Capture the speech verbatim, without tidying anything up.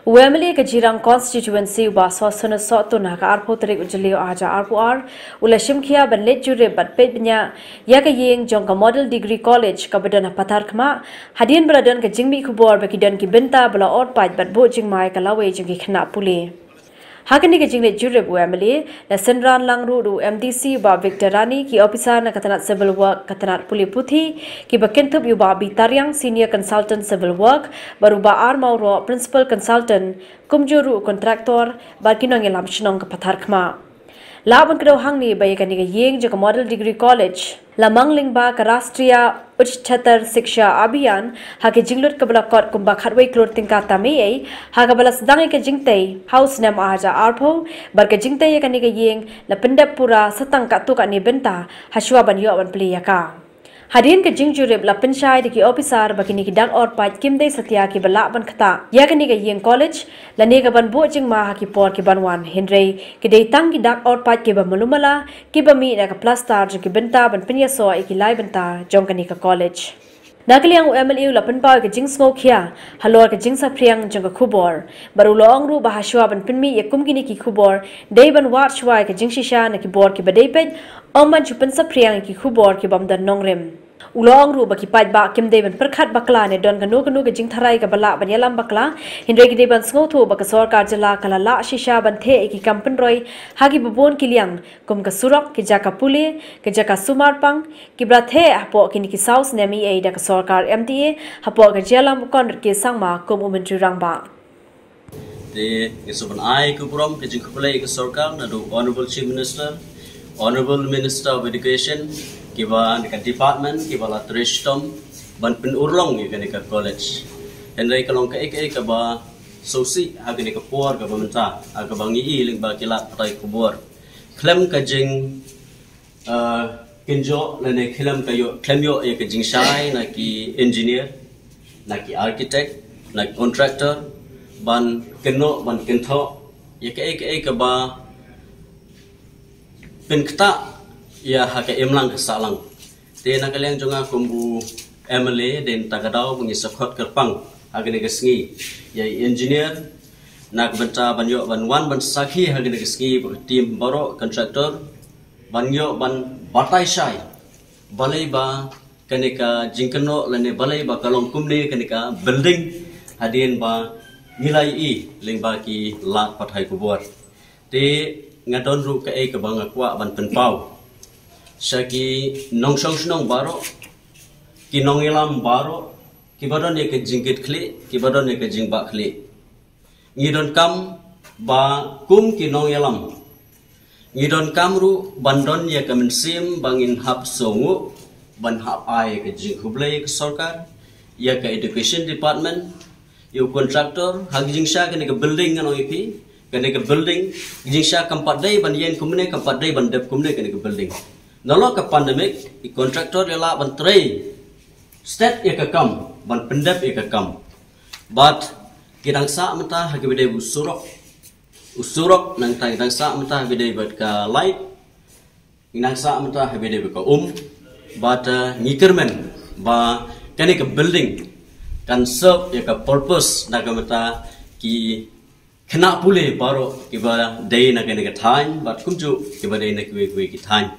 U MLA ka Jirang Constituency u Bah Sosthenes Sohtun ha ka arphew tarik u Jylliew arhajar arphew ar u la shimkhia ban leit jurip bad peit bniah ïa ka ïing jong ka Model Degree College kaba don ha Patharkhmah, hadien ba la don ka jingmih khubor ba ki don ki bynta ba la or paid bad buh jingma ïa ka lawei jong ki khynnah pule. Ha kane ka jingleit jurip u MLA la synran lang ruh da u MDC u Bah Victor Rani, ki ophisar na ka tnat Civil Work, ka tnat pule puthi, kiba kynthup ïa u Bah B Tariang, Senior Consultant Civil Work, bad u Bah R Mawroh, Principal Consultant, kumjuh ruh u contractor bad ki nongïalam shnong ka Patharkhmah. Lah ban kdew hangne ba ïa kane ka ïing jong ka Model Degree College la mang lyngba ka Rashtriya Ucchatar Shiksha Abhiyan ha ka jinglut kaba la kot kumba khatwei klur tyngka tam eiei, ha kaba la sdang ïa ka jingtei ha u snem arhajar arphew, bad ka jingtei ïa kane ka ïing la pyndep pura sa tang katto katne bynta hashwa ban ïoh ban plie ïa ka. Hadien ka jingjurip la pynshai da ki ophisar ba kine ki dak or paid kim dei satia kiba lah ban ktah ïa kane ka ïing college lane ka ban buh jingma ha ki por ki ban wan, hynrei ki dei tang ki dak or paid kiba malu mala kiba mih na ka plastar jong ki bynta ban pynïasoh ïa ki lai bynta jong kane ka college. Na ka liang u MLA u la pynpaw ïa ka jingsngewkhia halor ka jingsaphriang jong ka khubor, bad u la ong ruh ba hashwa ban pynmih ïa kum kine ki khubor dei ban wad shwa ïa ka jingshisha na ki bor kiba dei peit, ym ban shu pynsaphriang ïa ki khubor ki bym don nongrim. U la ong ruh ba ki paidbah kim dei ban pyrkhat bakla ne don kano kano ka jingtharai kaba lah ban ïalam bakla, hynrei ki dei ban sngewthuh ba ka sorkar jylla ka la lah shisha ban theh ïa ki kam pynroi ha kiba bun ki liang, kum ka surok, ki jaka pule, ki jaka sumar pang, kiba la theh hapoh kine ki saw snem eiei da ka sorkar MDA hapoh ka jingïalam u Conrad K Sangma kum u Myntri Rangbah. Te ngi sngewbha ban ai ka burom ka jingkhublei ka sorkar, naduh Honorable Chief Minister, Honorable Minister of Education, kiba na ka department kiba la trei shitom ban pynurlong ïa kane ka college. Hynrei ka long kaei kaei kaba sngewsih ha kane ka por kaba mynta, ha kaba ngi i lyngba ki lad pathai khubor, khlem ka jing, uh, kynjoh lane khlem ka ïoh, khlem ïoh ïa ka jingshai na ki engineer, na ki architect, na ki contractor ban kynnoh, ban kynthoh ïa kaei kaei kaba pynktah ïa ha ka imlang ka sahlang. Te na ka liang jong nga kum u MLA, dei na kata ka daw ba ngi sa khot kyrpang ha kane ka sngi ïa i engineer na ka bynta ban ïoh ban wan ban sakhi ha kane ka sngi bad ka team baroh, contractor, ban ïoh ban batai shai balei ba kane ka jingkynnoh lane balei ba ka long kumne kane ka building, hadien ba ngi la ïohi lyngba ki lad pathai khubor. Te nga don ruh kaei kaba nga kwah ban pynpaw sha ki nongshong shnong baroh, ki nongïalam baroh, kiba don ïa ka jingkitkhlieh, kiba don ïa ka jingbahkhlieh. Ngi donkam ba kum ki nongïalam, ngi donkam ruh ban don ïa ka mynsiem ba ngin hap sngewnguh ban hap ai ka jingkhublei ka sorkar, ïa ka education department, ïa u contractor, ha ka jingshisha kane ka building, ngan ong ïa phi, kane ka building, ka jingshisha kam pat dei ban ïeng kumne, kam pat dei ban dep kumne kane ka building. Nalor ka pandemic, i contractor i la lah ban trei stet ïa ka kam, ban pyndep ïa ka kam. Bad ki dang sah mynta ha kaba dei u surok, u surok, nangta ki dang sah mynta ha kaba dei bad ka light, ki dang sah mynta ha kaba dei bad ka um. Bad, uh, ngi kyrmen ba kane ka building kan serve ïa ka purpose na ka bynta ki khynnah pule baroh kiba dei na kane ka thaiñ bad kumjuh kiba dei na kiwei kiwei ki thaiñ.